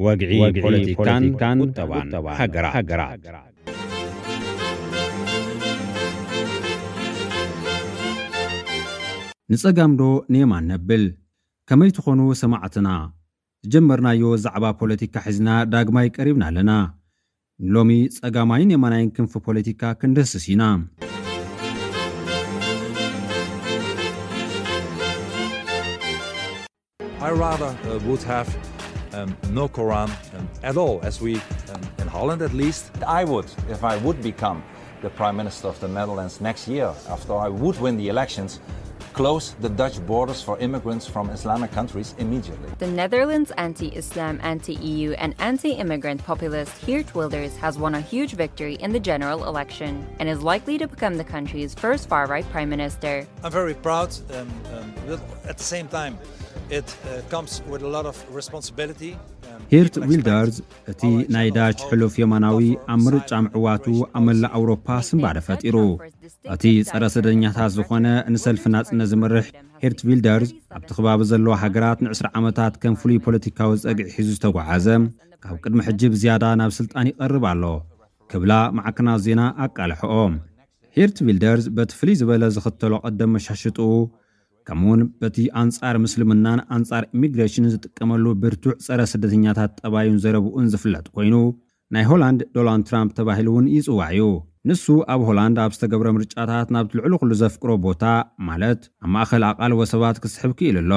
ወግዒ ፖለቲካን ቁጠባን ሃገራት። ንጸጋምዶ ንየማን ነብል? ከመይ ትኾኑ ሰማዕትና? ዝጀመርናዮ ዛዕባ ፖለቲካ ሒዝና ዳግማይ ቀሪብና ኣለና። ሎሚ ጸጋማይን የማናይን ክንፊ ፖለቲካ ክንድህስስ ኢና። I rather uh, would have um, no Quran um, at all, as we um, in Holland at least. I would, if I would become the Prime Minister of the Netherlands next year, after I would win the elections, close the Dutch borders for immigrants from Islamic countries immediately. The Netherlands' anti Islam, anti E U, and anti immigrant populist Geert Wilders has won a huge victory in the general election and is likely to become the country's first far right prime minister. I'm very proud, um, um, but at the same time, it uh, comes with a lot of responsibility. Um, ሄርት ዊልደርስ እቲ ናይ ዳች ሕሉፍ የማናዊ ኣብ ምርጫ ምዕዋቱ ኣብ መላእ ኣውሮፓ ስንባደ ፈጢሩ። እቲ ጸረ ስደተኛታት ዝኾነ ንሰልፊ ናጽነት ዝመርሕ ሄርት ዊልደርስ ኣብቲ ከባቢ ዘለዋ ሃገራት ንዕስራ ዓመታት ከም ፍሉይ ፖለቲካዊ ጸግዒ ሒዙ ዝተጓዓዘ ካብ ቅድሚ ሕጂ ብዝያዳ ናብ ስልጣን ይቐርብ ኣሎ ክብላ ማዕከናት ዜና ኣቃልሕኦ። ሄርት ዊልደርስ በቲ ፍልይ ዝበለ ዝኽተሎ ቀደም መሻሽጥኡ ከምኡውን በቲ ኣንጻር ምስልምናን ኣንጻር ኢሚግሬሽንን ዝጥቀመሉ ብርቱዕ ጸረ ስደተኛታት ጠባዩን ዘረብኡን ዝፍለጥ ኮይኑ ናይ ሆላንድ ዶናልድ ትራምፕ ተባሂሉ እውን ይጽዋዕ እዩ። ንሱ ኣብ ሆላንድ ኣብ ዝተገብረ ምርጫታት ናብቲ ልዕሊ ኩሉ ዘፍቅሮ ቦታ ማለት ኣብ ማእኸል ኣቓልቦ ሰባት ክስሕብ ክኢሉ ኣሎ።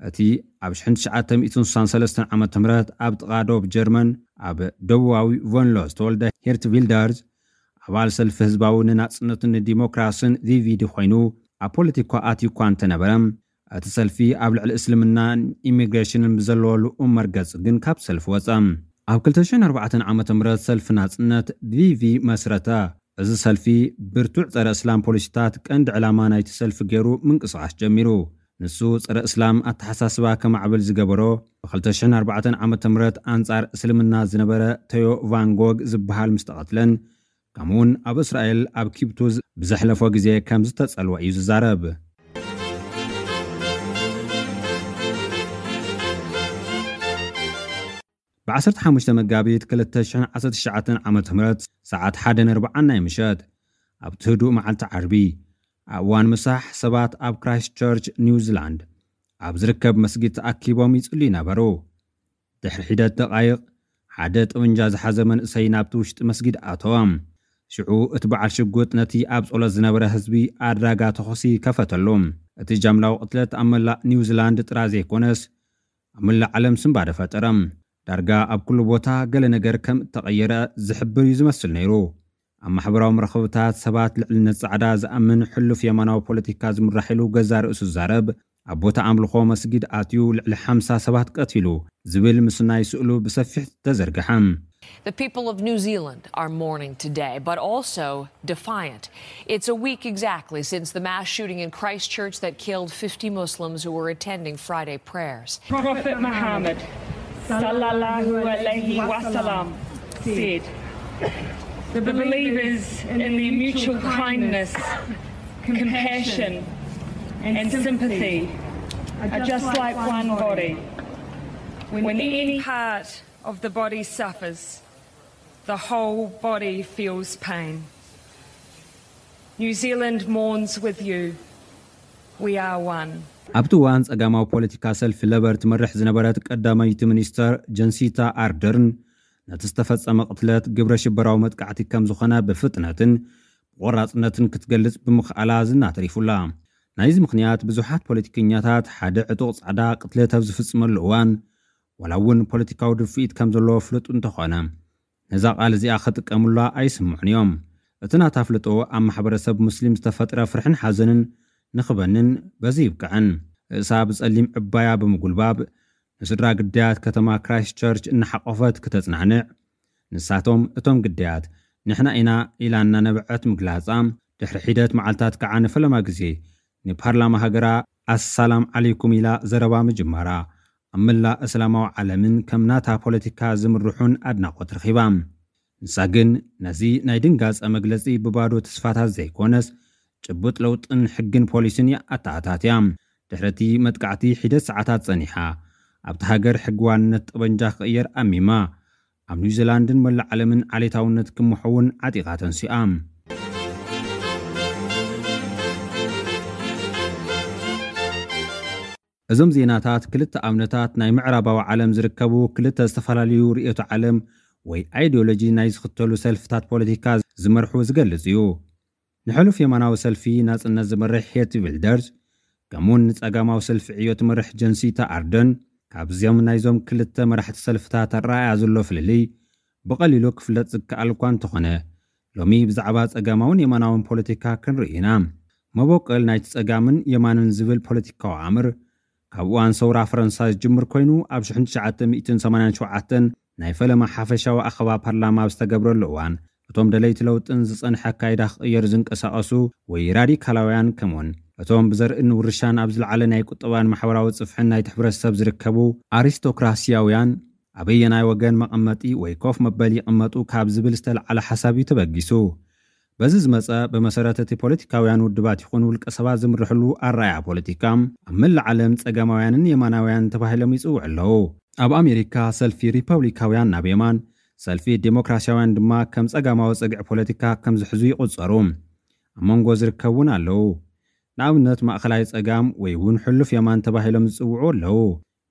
እቲ ኣብ ሽሕን ትሽዓተ ሚእትን ስሳን ሰለስተን ዓመተ ምህረት ኣብ ጥቓ ዶብ ጀርመን ኣብ ደቡባዊ ቨንሎ ዝተወልደ ሄርት ዊልደርስ ኣባል ሰልፊ ህዝባዊ ንናጽነትን ንዲሞክራስን ቪቪዲ ኮይኑ ኣብ ፖለቲካ ኣትዩ እኳ እንተነበረ እቲ ሰልፊ ኣብ ልዕሊ እስልምናን ኢሚግሬሽንን ብዘለዎ ልኡም መርገጽ ግን ካብ ሰልፊ ወጸ። ኣብ ክልተ ሽሕን ኣርባዕተን ዓመተ ምህረት ሰልፊ ናጽነት ቪቪ መስረተ። እዚ ሰልፊ ብርቱዕ ጸረ እስላም ፖሊሲታት ቀንዲ ዕላማ ናይቲ ሰልፊ ገይሩ ምንቅስቓስ ጀሚሩ። ንሱ ጸረ እስላም ኣተሓሳስባ ከማዕብል ዝገበሮ ብ ክልተ ሽሕን ኣርባዕተን ዓመተ ምህረት ኣንጻር እስልምና ዝነበረ ተዮ ቫንጎግ ዝበሃል ምስ ተቐትለን ከምኡውን ኣብ እስራኤል ኣብ ኪብቱዝ ብዘሕለፎ ግዜ ከም ዝተጸልወ እዩ ዝዛረብ። ብ ዓሰርተ ሓሙሽተ መጋቢት ክልተ ሽሕን ዓሰርተ ትሽዓተን ዓመተ ምህረት ሰዓት ሓደ ንርብዓን ናይ ምሸት ኣብቲ ህዱእ መዓልቲ ዓርቢ ኣብ እዋን ምሳሕ ሰባት ኣብ ክራይስት ቸርች ኒውዚላንድ ኣብ ዝርከብ መስጊድ ተኣኪቦም ይጽልዩ ነበሩ። ድሕሪ ሒደት ደቓይቕ ሓደ ጠበንጃ ዝሓዘ መንእሰይ ናብቲ ውሽጢ መስጊድ ኣተወ። ሽዑ እቲ በዓል ሽጉጥ ነቲ ኣብ ጸሎት ዝነበረ ህዝቢ ኣድራጋ ተኹሲ ከፈተሉ። እቲ ጃምላዊ ቅትለት ኣብ መላእ ኒውዚላንድ ጥራይ ዘይኮነስ ኣብ መላእ ዓለም ስንባደ ፈጠረ። ዳርጋ ኣብ ኩሉ ቦታ ገለ ነገር ከም እተቐየረ ዝሕብር እዩ ዝመስል ነይሩ። ኣብ ማሕበራዊ መራኸብታት ሰባት ልዕልነት ጻዕዳ ዝኣምን ሕሉፍ የማናዊ ፖለቲካ ዝምራሕ ኢሉ ገዛ ርእሱ ዝዛረብ ኣብ ቦታ ኣምልኾ መስጊድ ኣትዩ ልዕሊ ሓምሳ ሰባት ቀቲሉ ዝብል ምስናይ ስእሉ ብሰፊሕ ተዘርግሐ። The people of New Zealand are mourning today, but also defiant. It's a week exactly since the mass shooting in Christchurch that killed fifty Muslims who were attending Friday prayers. Prophet Muhammad sallallahu alaihi wasallam said, "The believers in their mutual kindness, compassion, and sympathy are just like one body. When any part of the body suffers, the whole body feels pain. New Zealand mourns with you. We are one." ኣብቲ እዋን ጸጋማዊ ፖለቲካ ሰልፊ ለበር ትመርሕ ዝነበረት ቀዳመይቲ ሚኒስተር ጀንሲታ ኣርደርን ነቲ ዝተፈጸመ ቅትለት ግብረ ሽበራዊ መጥቃዕቲ ከም ዝኾነ ብፍጥነትን ብቆራጽነትን ክትገልጽ ብምኽኣላ ዝና ተሪፉላ። ናይዚ ምኽንያት ብዙሓት ፖለቲከኛታት ሓደ ዕጡቕ ጻዕዳ ቅትለት ኣብ ዝፍጽመሉ እዋን ዋላ እውን ፖለቲካዊ ድፍኢት ከም ዘለዎ ፍሉጥ እንተኾነ ነዛ ቃል እዚኣ ክጥቀሙላ ኣይስምዑን እዮም። እቲ ናታ ኣፍልጦ ኣብ ማሕበረሰብ ሙስሊም ዝተፈጥረ ፍርሕን ሓዘንን ንኽበንን በዚ ይብቅዐን። ርእሳ ብጸሊም ዕባያ ብምጉልባብ ንስድራ ግዳያት ከተማ ክራይስት ቸርች እናሓቆፈት ክተጽናንዕ ንሳቶም እቶም ግዳያት ንሕና ኢና ኢላ እናነበዐት ምግላጻ ድሕሪ ሒደት መዓልታት ከዓ ንፈለማ ግዜ ንፓርላማ ሃገራ ኣሰላም ዓለይኩም ኢላ ዘረባ ምጅማራ ኣብ መላእ እስላማዊ ዓለምን ከም ናታ ፖለቲካ ዝምርሑን ኣድናቖት ረኺባ። ንሳ ግን ነዚ ናይ ድንጋጸ መግለጺ ብባዶ ተስፋታት ዘይኮነስ ጭቡጥ ለውጥን ሕግን ፖሊስን እያ ኣተኣታትያ። ድሕሪ እቲ መጥቃዕቲ ሒደት ሰዓታት ጸኒሓ ኣብቲ ሃገር ሕጊ ዋንነት ጠበንጃ ክቕየር ኣሚማ። ኣብ ኒውዚላንድን መላእ ዓለምን ዓሌታውነት ክምሖ እውን ዓጢቓ ተንሲኣ። እዞም ዜናታት ክልተ ኣብነታት ናይ ምዕራባዊ ዓለም ዝርከቡ ክልተ ዝተፈላለዩ ርእዮተ ዓለም ወይ ኣይዲዮሎጂ ናይ ዝኽተሉ ሰልፍታት ፖለቲካ ዝመርሑ ዝገልጽ እዩ። ንሕሉፍ የማናዊ ሰልፊ ናጽነት ዝመርሕ ሄቲ ቪልደርስ፣ ከምኡውን ንጸጋማዊ ሰልፊ ዕዮ ትመርሕ ጀንሲታ ኣርደን፣ ካብዚኦም ናይዞም ክልተ መራሕቲ ሰልፍታት ኣረኣእያ ዘሎ ፍልልይ ብቐሊሉ ክፍለጥ ዝከኣል እኳ እንተኾነ፣ ሎሚ ብዛዕባ ጸጋማውን የማናውን ፖለቲካ ክንርኢ ኢና። መበቆል ናይቲ ጸጋምን የማንን ዝብል ፖለቲካዊ ኣምር ካብ እዋን ሰውራ ፈረንሳ ዝጅምር ኮይኑ፣ ኣብ ሽሕን ትሽዓተ ሚእትን ሰማንያን ሸውዓተን ናይ ፈለማ ሓፈሻዊ ኣኸባ ፓርላማ ኣብ ዝተገብረሉ እዋን፣ እቶም ደለይቲ ለውጥን ዝጸንሐ ኣካይዳ ክቕየር ዝንቀሳቐሱ ወይ ራዲካላውያን፣ ከምኡውን እቶም ብዘርእን ውርሻን ኣብ ዝለዓለ ናይ ቁጠባን ማሕበራዊ ጽፍሕን ናይቲ ሕብረተሰብ ዝርከቡ ኣሪስቶክራሲያውያን፣ ኣበየናይ ወገን መቐመጢ ወይ ኮፍ መበሊ ይቕመጡ ካብ ዝብል ዝተለዓለ ሓሳብ እዩ ተበጊሱ። በዚ ዝመጸ፣ ብመሰረት እቲ ፖለቲካውያን ውድባት ይኹን ውልቀ ሰባት ዝምርሕሉ ኣረኣእያ ፖለቲካ፣ ኣብ መላእ ዓለም ጸጋማውያንን የማናውያን ተባሂሎም ይጽውዑ ኣለዉ። ኣብ ኣሜሪካ ሰልፊ ሪፐብሊካውያን ናብ የማን፣ ሰልፊ ዴሞክራሲያውያን ድማ ከም ጸጋማዊ ጸግዒ ፖለቲካ ከም ዝሕዙ ይቑጸሩ። ኣብ መንጎ ዝርከቡ እውን ኣለዉ። ንኣብነት ማእኸላይ ጸጋም ወይ እውን ሕሉፍ የማን ተባሂሎም ዝጽውዑ ኣለዉ።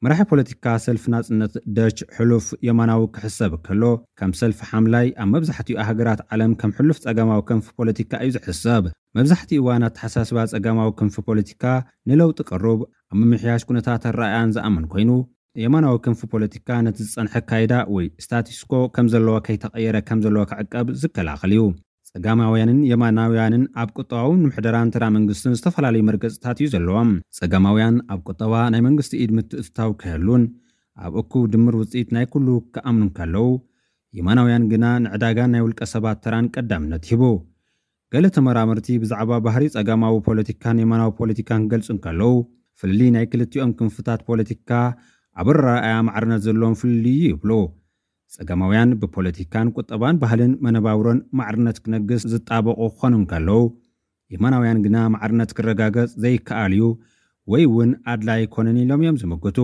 መራሒ ፖለቲካ ሰልፊ ናጽነት ደች ሕሉፍ የማናዊ ክሕሰብ ከሎ፣ ከም ሰልፊ ሓምላይ ኣብ መብዛሕትኡ ሃገራት ዓለም ከም ሕሉፍ ጸጋማዊ ክንፊ ፖለቲካ እዩ ዝሕሰብ። መብዛሕትኡ እዋን ኣተሓሳስባ ጸጋማዊ ክንፊ ፖለቲካ ንለውጢ ቅሩብ፣ ኣብ ምምሕያሽ ኩነታት ኣረኣእያን ዝኣምን ኮይኑ፣ የማናዊ ክንፊ ፖለቲካ ነቲ ዝጸንሐ ኣካይዳ ወይ ስታቲስኮ ከም ዘለዎ ከይተቐየረ ከም ዘለዎ ክዕቀብ ዝከላኸል እዩ። ጸጋማውያንን የማናውያንን ኣብ ቁጠባውን ምሕደራን ተራ መንግስትን ዝተፈላለዩ መርገጽታት እዩ ዘለዎም። ጸጋማውያን ኣብ ቁጠባ ናይ መንግስቲ ኢድ ምትእትታው ክህሉን ኣብ እኩብ ድምር ውጽኢት ናይ ኩሉ ክኣምኑ እንከለዉ፣ የማናውያን ግና ንዕዳጋን ናይ ውልቀ ሰባት ተራን ቀዳምነት ይህቡ። ገለ ተመራመርቲ ብዛዕባ ባህሪ ጸጋማዊ ፖለቲካን የማናዊ ፖለቲካን ክገልጹ እንከለዉ፣ ፍልልይ ናይ ክልቲኦም ክንፍታት ፖለቲካ ኣብ ኣረኣእያ ማዕርነት ዘለዎም ፍልልይ እዩ ይብሉ። ጸጋማውያን ብፖለቲካን ቁጠባን ባህልን መነባብሮን ማዕርነት ክነግስ ዝጣበቑ ክኾኑ እንከለዉ፣ የማናውያን ግና ማዕርነት ክረጋገጽ ዘይከኣል እዩ ወይ እውን ኣድላይ ኣይኮነን ኢሎም እዮም ዝምግቱ።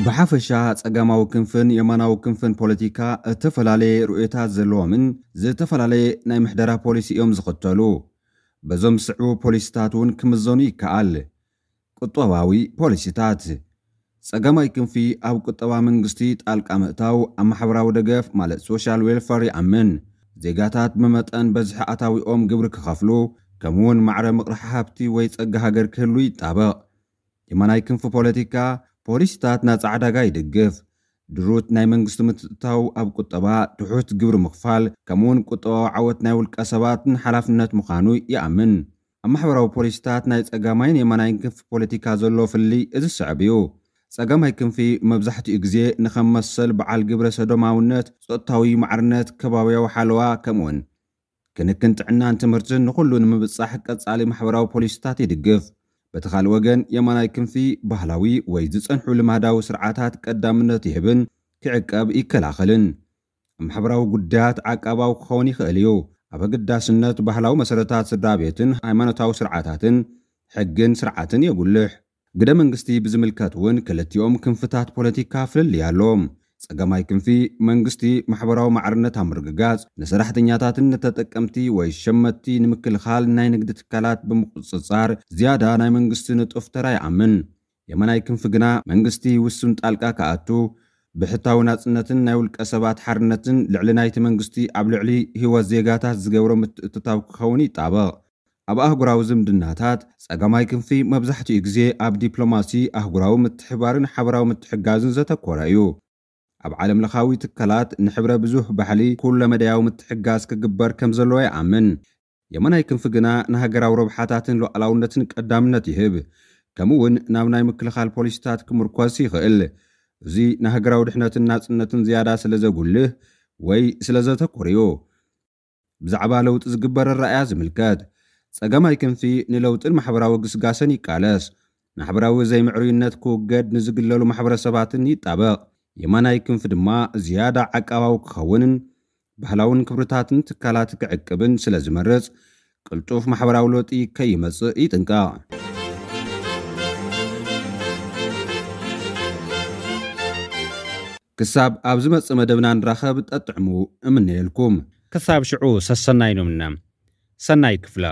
ብሓፈሻ ጸጋማዊ ክንፍን የማናዊ ክንፍን ፖለቲካ እተፈላለየ ርእዮታት ዘለዎምን ዝተፈላለየ ናይ ምሕደራ ፖሊሲ እዮም ዝኽተሉ። በዞም ዝስዕቡ ፖሊሲታት እውን ክምዘኑ ይከኣል። ቁጠባዊ ፖሊሲታት። ጸጋማይ ክንፊ ኣብ ቁጠባ መንግስቲ ጣልቃ ምእታው፣ ኣብ ማሕበራዊ ደገፍ ማለት ሶሻል ዌልፈር ይኣምን። ዜጋታት ብመጠን በዝሒ ኣታዊኦም ግብሪ ክኸፍሉ፣ ከምኡውን ማዕረ ምቕራሕ ሃብቲ ወይ ጸጋ ሃገር ክህሉ ይጣበቕ። የማናይ ክንፊ ፖለቲካ ፖሊሲታት ናጻ ዕዳጋ ይድግፍ። ድሩት ናይ መንግስቲ ምትእትታው ኣብ ቁጠባ፣ ትሑት ግብሪ ምኽፋል፣ ከምኡውን ቁጠባዊ ዓወት ናይ ውልቀ ሰባትን ሓላፍነት ምዃኑ ይኣምን። ኣብ ማሕበራዊ ፖሊሲታት ናይ ጸጋማይን የማናይን ክንፊ ፖለቲካ ዘሎ ፍልልይ እዚ ዝስዕብ እዩ። ጸጋማይ ክንፊ መብዛሕትኡ ግዜ ንኸም መሰል በዓል ግብረ ሰዶማውነት፣ ጾታዊ ማዕርነት፣ ከባብያዊ ሓለዋ፣ ከምኡውን ክንክን ጥዕናን ትምህርትን ንኹሉ ንምብጻሕ ቀጻሊ ማሕበራዊ ፖሊሲታት ይድግፍ። በቲ ካልእ ወገን፣ የማናይ ክንፊ ባህላዊ ወይ ዝጸንሑ ልማዳዊ ስርዓታት ቀዳምነት ይህብን ክዕቀብ ይከላኸልን። ኣብ ማሕበራዊ ጉዳያት ዓቃባዊ ክኸውን ይኽእል እዩ። ኣብ ኣገዳስነት ባህላዊ መሰረታት ስድራ ቤትን ሃይማኖታዊ ስርዓታትን ሕግን ስርዓትን የጉልሕ። ግደ መንግስቲ ብዝምልከት እውን ክልቲኦም ክንፍታት ፖለቲካ ፍልልይ ኣሎ። ጸጋማይ ክንፊ መንግስቲ ማሕበራዊ ማዕርነት ኣብ ምርግጋጽ፣ ንሰራሕተኛታትን ንተጠቀምቲ ወይ ሸመትቲ ንምክልኻል ናይ ንግዲ ትካላት ብምቁጽጻር ዝያዳ ናይ መንግስቲ ንጡፍ ተራ ይኣምን። የማናይ ክንፊ ግና መንግስቲ ውሱን ጣልቃ ክኣቱ፣ ብሕታዊ ናጽነትን ናይ ውልቀ ሰባት ሓርነትን ልዕሊ ናይቲ መንግስቲ ኣብ ልዕሊ ህይወት ዜጋታት ዝገብሮ ምትእትታው ክኸውን ይጣበቕ። ኣብ ኣህጉራዊ ዝምድናታት፣ ጸጋማይ ክንፊ መብዛሕትኡ ግዜ ኣብ ዲፕሎማሲ፣ ኣህጉራዊ ምትሕባርን ሓበራዊ ምትሕጋዝን ዘተኮረ እዩ። ኣብ ዓለም ለኻዊ ትካላት ንሕብረ ብዙህ ባሕሊ ኩለ መዳያዊ ምትሕጋዝ ክግበር ከም ዘለዎ ይኣምን። የማናይ ክንፊ ግና ንሃገራዊ ረብሓታትን ሉዓላውነትን ቀዳምነት ይህብ። ከምኡ እውን ናብ ናይ ምክልኻል ፖሊሲታት ክምርኮስ ይኽእል። እዚ ንሃገራዊ ድሕነትን ናጽነትን ዝያዳ ስለ ዘጉልህ ወይ ስለ ዘተኩር እዩ። ብዛዕባ ለውጢ ዝግበር ኣረኣእያ ዝምልከት፣ ጸጋማይ ክንፊ ንለውጥን ማሕበራዊ ግስጋሰን ይቃለስ። ማሕበራዊ ዘይምዕሩይነት ክውገድ ንዝግለሉ ማሕበረሰባትን ይጣበቕ። የማናይ ክንፊ ድማ ዝያዳ ዓቃባዊ ክኸውንን ባህላውን ክብርታትን ትካላት ክዕቅብን ስለ ዝመርጽ፣ ቅልጡፍ ማሕበራዊ ለውጢ ከይመጽእ ይጥንቀቕ። ክሳብ ኣብ ዝመጽእ መደብና ንራኸብ፣ ጠጥዕሙ እምነየልኩም። ክሳብ ሽዑ ሰሰናይ ኖምና። ሰናይ ክፍለ።